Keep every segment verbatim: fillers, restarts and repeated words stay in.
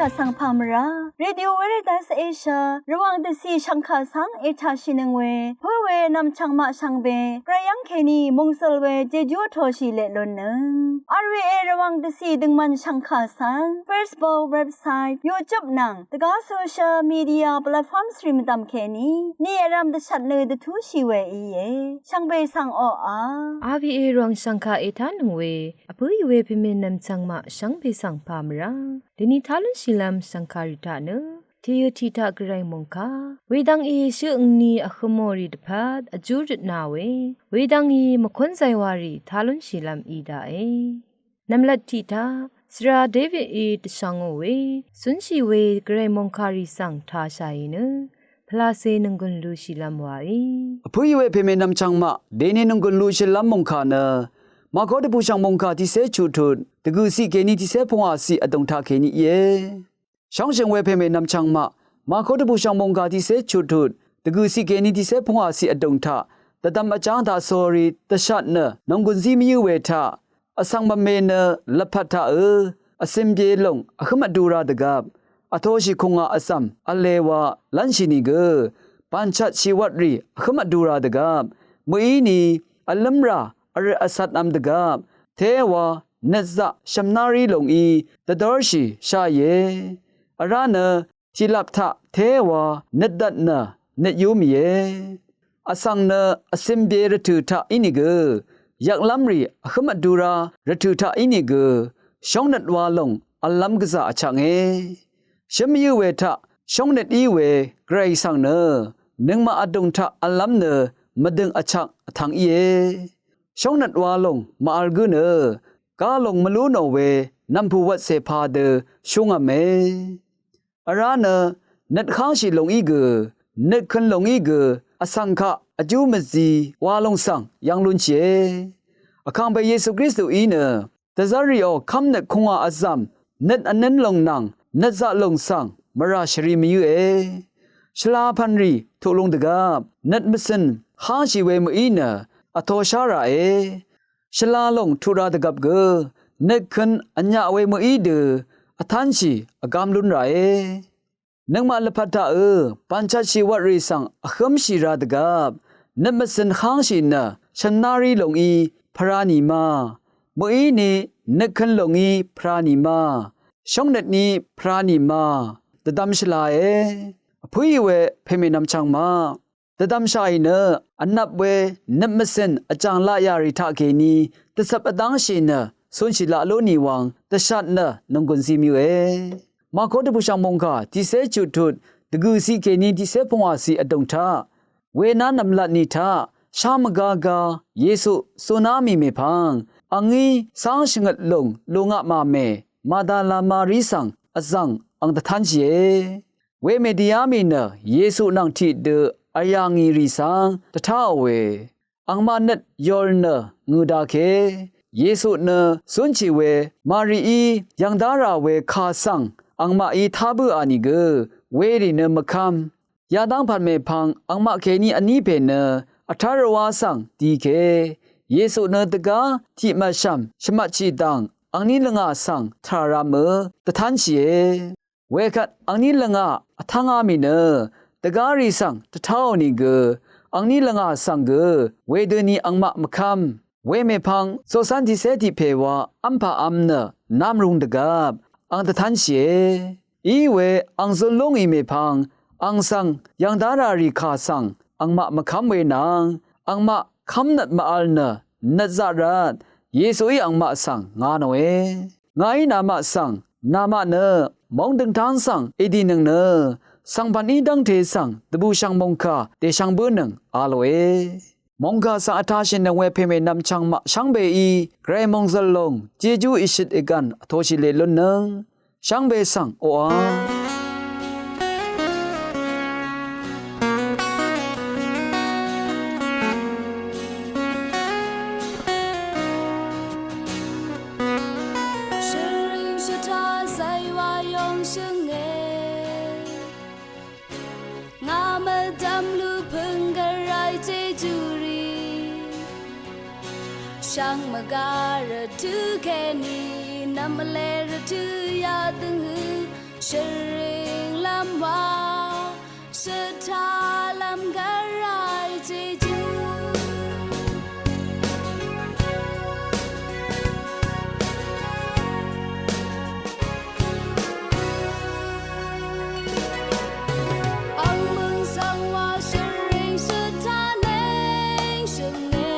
Vsvng pà mvrá Radio Veritas Asia Rvwàng dvcì shvngkà svng ètàshìnøng we pǿ we nv̀mchv̀ng maq shvngbe gvray yv́ng kèní mòngsøl we jejú vtoshì leq lunnøng. R V A Rvwàng dvcì døngmvn shvngkà svng Facebook, website, YouTube nvng dvgá social media platforms rì mvdv̀m kèní ni vrv̄m dvshvt nø dvtúshì we íe. Shvngbe svng oqà R V A Rvwàng shvngkà ètánøng we vpǿì we pèmè nv̀mchv̀ng maq shvngbe svng pà mvrá dèni tá lúnshìlv́m shv̀ngkàrì taq nø tèyø tiq taq gvray mòngkà wedvng í shøq ngni vhø̄mòrì dvpvt vjú røtna we wedvng í mvkónzay warì tá lúnshìlv́m í daqe. Nv̀mlat tiq taq svra Davidí dvshvngò we cúnshì we gvray mòngkàrì svng tāshàì nø pvlacè nònggùn lushìlv́m wae. Vpǿì we pèmè nv̀mchv̀ng maq dèni nònggùn lushìlv́m mòngkà nø Màkó dvbùshv̀ng mòngkà tiqcé chuqtut dvgø̀ciq kèní tiqcé pungwàciq vdùng taq kèní íe. Shóngshø̀ng we pèmè nv̀mchv̀ng maq Màkó dvbùshv̀ng mòngkà tiqcé chuqtut dvgø̀ciq kèní tiqcé pungwàciq vdùng taq dvdvm vjáng taq sórí dvshat nø nònggùn zí mvyǿ we taq vsvng mvme nø lvpat taqø̄ vcø̄m bye lòng vhǿm vdu ra dvgvp vtoshì kùngà vzv̀m v̄le wa lv́nshì nìgø bànchat shìwvtrì vhǿm vdu ra dvgvp mø̀íni vlǿmrà vrøt vcatv̄m dvgvp téwa nøtzaq shv̀mná rí lòngí dvdórshì sháìe. Vrá nø tiqlap taq téwa nøtdvt nø nøtyú mìe. Vsvng nø vcø̄m bye rvtø̀ taq ínìgø yvklv́mrì vhǿm vdu ra rvtø̀ taq ínìgø shóngnøt wa lòng v̄llv́m gvzà vchvknge. Shǿm mvyǿ we taq shóngnøt í we gvray svng nø nøngmaq vdùng taq v̄llv́m nø mvdøng vchvk vtv̄ng íe. Shóngnøt wa lòng màvl gǿ nø gá lòng mvlú nò we nv̀mpù wvtcè pā dø shúngv̄me. Vrá nø nøt hángshì lòngí gø nøt køn lòngí gø vsvng kaq vjú mvzi wa lòng svng yv́ng lúnshìe. Vkàngpè Yesu Kristuí nø dvzv́rrìò kv́mnøt kùngà vzv̀m nøt vnǿn lòng nvng nøtzaq lòng svng mvrà shvri mvyǿe. Shvla pv̀nrì tuq lung dvgvp nøt mvcø̀n hángshì we mø̀í nø vtoshá ràe. Shvla lòng tuq ra dvgvp gø nøt køn vnyaq we mø̀í dø vtánshì vgám lún ràe. Nøngmaq lvpat taqø̄ bànchatshì wvtrì svng vhǿmshì ra dvgvp nøt mvcø̀n hángshì nø shv̀mná rí lòngí pvrā nì ma. Mø̀íni nøt køn lòngí pvrā nì ma. Shóngnøtní pvrā nì ma. Dvdvm shvlae. Vpǿì we pèmè nvmchvng maq dvdvmshàì nø vnvp we nøt mvcø̀n vjàng laq yà rì taqkèní dvcvp vdv́ngshì nø cunshì laq lú nì wvng dvshat nø nònggùn zí mvyǿe. Màkó dvbùshv̀ng mòngkà tiqcé chuqtut dvgø̀ciq kèní tiqcé pungwàciq vdùng taq wená nv̀mlat ni taq shá mvgá gá Yesu zuná mì mèpvng angí cáng shvngøt lùng lungaq mà mè Madala Mari svng vzv̀ng ang dvtánshìe. Wemè dìá mì nø Yesu nvng tiqdø vyà ngì rì svng dvtáò we angmaq nøt yol nø ngø̀ dake. Yesu nø cúnshì we Marií yv̀ng dá rà we kà svng angmaqí tá bǿà nìgø werì nø mvkv́m. Yadv́ng pvt mèpvng angmaq kèní vní pè nø vtv́r rvwá svng dike. Yesu nø dvgá tiq mvtshv̀m shvmvtshì dv̀ng angní lvngà svng tvrà rv̄mø dvtánshìe. Wekvt angní lvngà vtv́ngá mì nø dvgá rì svng dvtáò nìgø angní lvngà svng gø wedøni angmaq mvkv́m. Wemèpvng coqcv́n tiqcé tiq pè wa v́mpà v̄m nø nv́m rung dvgvp ang dvtánshìe. Iwe ang zun lú ngì mèpvng ang svng yv̀ng dá rà rì kà svng angmaq mvkv́m we nvng angmaq kv́mnøt mvvl nø nøt zaq rvt Yesuí angmaq svng nga nòe. Ngàí namaq svng namaq nø móng døngtáng svng èdìnøng nø svngpv̀n í dv́ngte svng dvbùshv̀ng mòngkà dèshvng bǿnøng a lòe. Mòngkà svng vtashìnøng we pèmè nvmchvng maq shvngbeí gvray mòngzø̀l lòng jejú ìshøt ìgv̀n vtoshì leq lúnnøng shvngbe svng oqà shvring shvtaq zaywa yong shvnge. Ngà mvdv̀m lupøng gvray jejú rì shvngmvga rvtø̄ kèní nv̀mvle rvtø̄ yadøng hø Shvring lam wa, shvta lam garai jeju. Ang møng sang wa shvring shvta neng shvnge.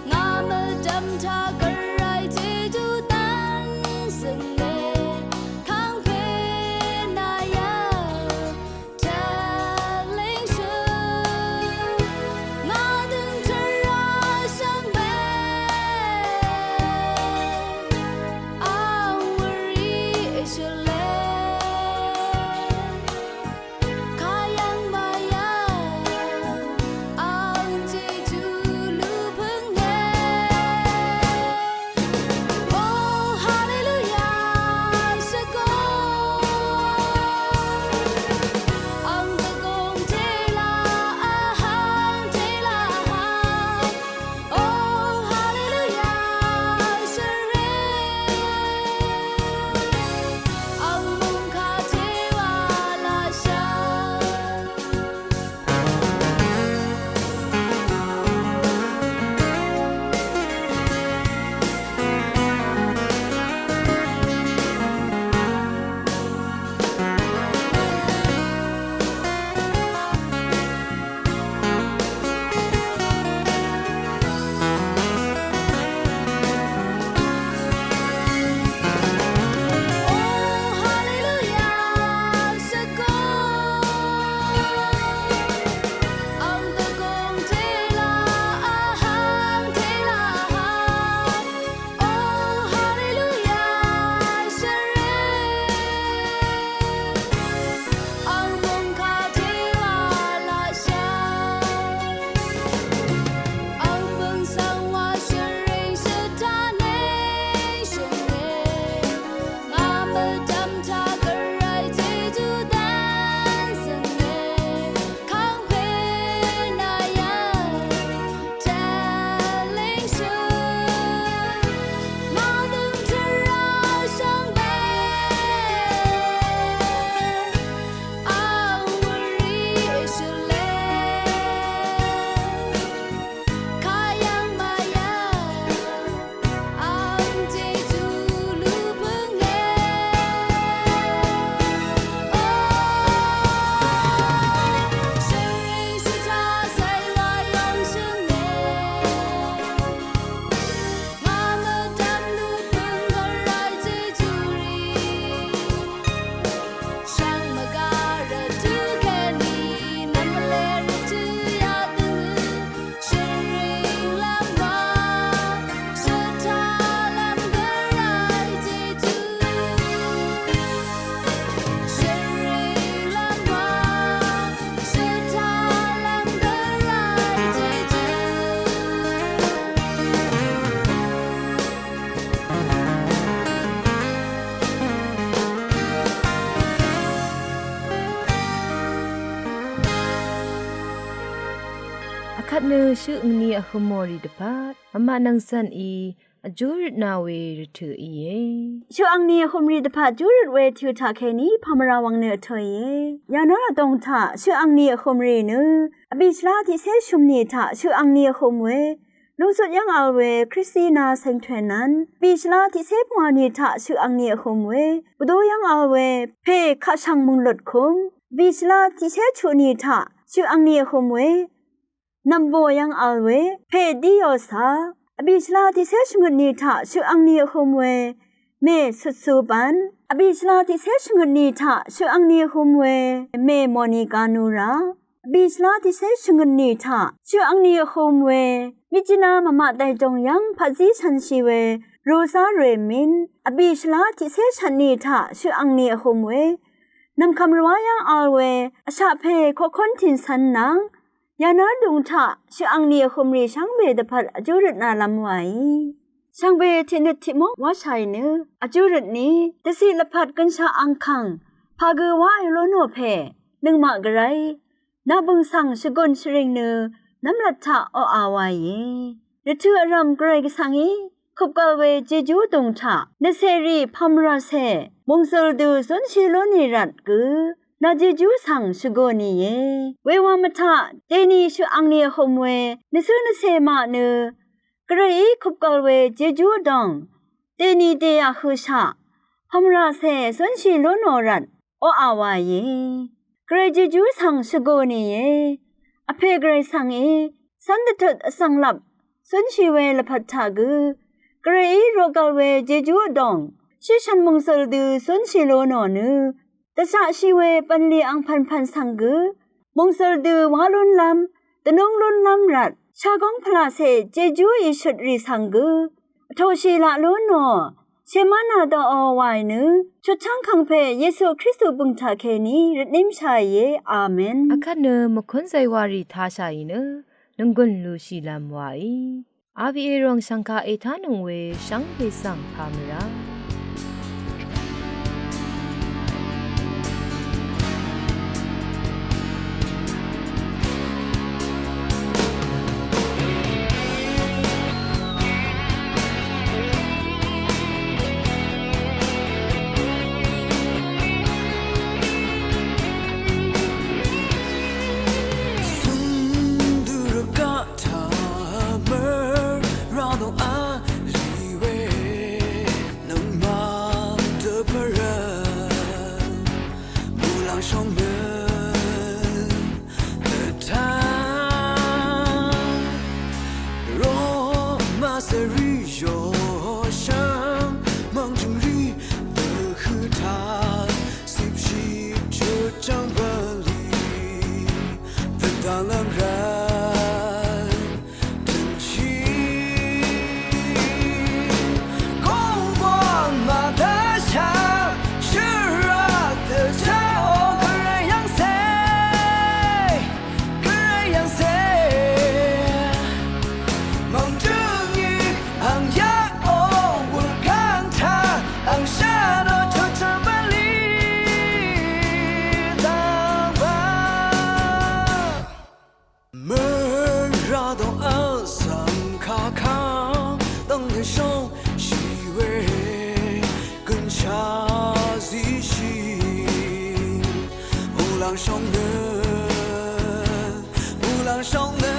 Ngà mvdv̀m taq gvray jeju dv́n svng e, kàngpè nà yv̀ng tvleng shø̀n. Ngà dø̀ng tvrà shvngbe, ang wuri shvle. Kayang mayang ang jeju lupeng e. Oh, haleluya, shvgong. Ang dvgong tela ahang, tela ahang. Oh, haleluya, shvre. Ang mungka tewa lasha. Oh, haleluya, shvre. Ang mungka tewa lasha. Ang bøng sang wa shvring shvta neng shvnge. Ngà mvdv̀m taq gvray jeju dv́n svng e. Kàngpè nà yv̀ng tvleng shø̀n. Ngà dø̀ng tvrà shvngbe, ang wuri shvle. Kayang mayang ang jeju lupeng e. Oh, shvring shvta sai wa yv̀ng shvnge. Ngà mvdv̀m lupeng gvray jeju rì. Shvngmvga rvtø̀ kèní nvmvle rvtø̀ yadø. Shvring lam wa shvta lam gvray jeju. Shvring lam wa shvta lam gvray jeju. Akvt nø shø angni ahømò rì dvpvt vmaq nvng zvn í vjú røtna we rvtø̀ íe. Shø angni ahøm rì dvpvt vjú røt we tø̀ taq kèní pàmvrà wvng nø vtø̀ íe. Yànà vdòng taq shø angni ahøm rì nø vbì shvla tiqcé shø̀m nì taq shø angni ahøm we lungzut yv́ng vl we Kristina Sengtuen nvn, vbì shvla tiqcé pvngwà nì taq shø angni vhøm we, bvdú yv́ng vl we, pè Kaqshv̀ng Mùnglutkum, vbì shvla tiqcé chuq nì taq shø angni vhøm we, nv̀mvò yv́ng vl we, pè Dí Yosa, vbì shvla tiqcé shvngøt nì taq shø angni vhøm we, mè Sutsu Ban, vbì shvla tiqcé shvngøt nì taq shø angni vhøm we, mè Monika Nura, vbì shvla tiqcé shvngøt nì taq shø angni vhøm we, Myitkyina mvmaq dàìjòng yv́ng paqzí shvnshì we, Rosa Rø̀min, vbì shvla tiqcé shvt nì taq shø angni vhøm we, nv̀mkv̀m rvwá yv́ng vl we, vshaq pè Koqkón Tìncv̄n nvng, yànà vdùng taq shø angni vhøm rì shvngbe dvpvt vjú røtna lv́m wàí. Shvngbe tiqnøt tiqmóng wáshàì nø vjú røtni, dvciq lvpat gønshaq angkàng pà gø wáì lú nò pè, nøngmaq gvray nabø̀ng svng shvgùn shvring nø nv́mlat taq oqà wàìe. Rvtø̀ vrv̀m gvray gvsvngí kupgvl we jejú vdùng taq nvcèrì pvmracè mòngzø̀l dø zúnshì lú nì rvt gø nà jejú svng shvgù nìe. Wewa mvtaq dèni shøq angnì vhø̄m we nvcǿ nvcè maq nø Gvrayí kupgvl we jejú vdòng dèni dèyaq høqshaq pvmracè zúnshì lú nò rvt oqà wàìe. Gvray jejú svng shvgù nìe. Vpè Gvray svng í cv́n dvtut vsvng lap zúnshì we lvpat taq gø Gvrayí rugvl we jejú vdòng shíshvn mòngzø̀l dø zúnshì lú nò nø dvzaqshì we bv̀nlì angpv̀npv̀n svng gø mòngzø̀l dø wá lúnlv́m dvnúng lúnlv́m rvt shagóng pvlacè jejú ìshøtrì svng gø vtòshì laq lú nò shèmánà daqò wàì nø chutchv́ng kàngpè Yesu Kristu bø̀ng taqkèní rvtnímshàìe. Amen. Akvt nø mvkún zaywàrì tashàì nø nònggùn lushìlv́m wàì. R V A ròng shv̀ngkà ètánøng we shvngbe svng pà mvrá. Sunduraka Taq mvrá dòng vlì we nøngmaq dvpvt rvt muqlàng shóng nø dvtaq roma svrí yoshv́ng mv̀ngjø̀ng rì dvhø̀ taq cipshì chutchv́ng bv̀nlì dvdv̀nglv́m rvt Mvrá dòng vsvng kaka dv́ng nø shóngshì we gønshà zíshì muqlàng shóng nø muqlàng shóng nø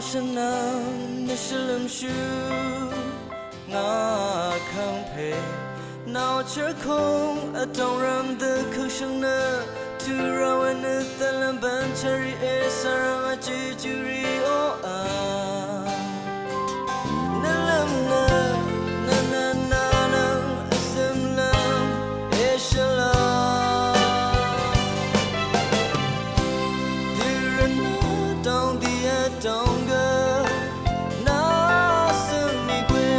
Shvnvng nø shvlømshú ngà kàngpè nao chv́rkong vdòng rvm dø køkshøng nø tø̄ ra we nø dvlvm bvn chvri e svrvng vjø juri oqà. Nvlvm nø nvnvnvnvng vzømlvm eshvla. Dø rvnø dòng dì vdòng gø nà svng mì gwe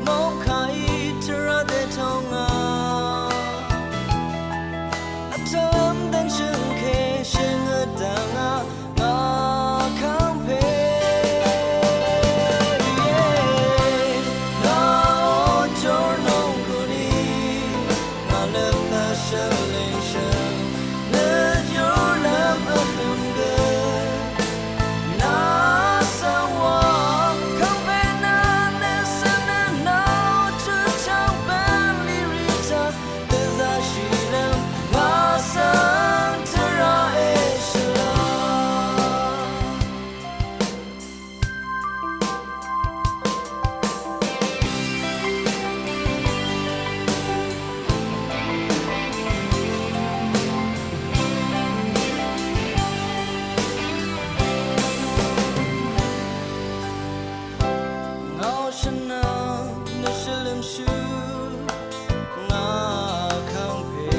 mòngkà í tvrà dètòng ngà. Vtvlvm dvnshøngke shøngø dvngà ngà kàngpè. Nà ojor nòngkuni ngà lvpvt shvlingshøng nø yorlvm vhøm gø nà svng wa kàngpè nà nø svng nø nà chøchang bvnli rita dvzashilvm ngà svng tvrà eshvla. Ngàò shvnvng nø shvlømshú ngà kàngpè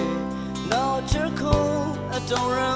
nao chv́rkong vdòng rvm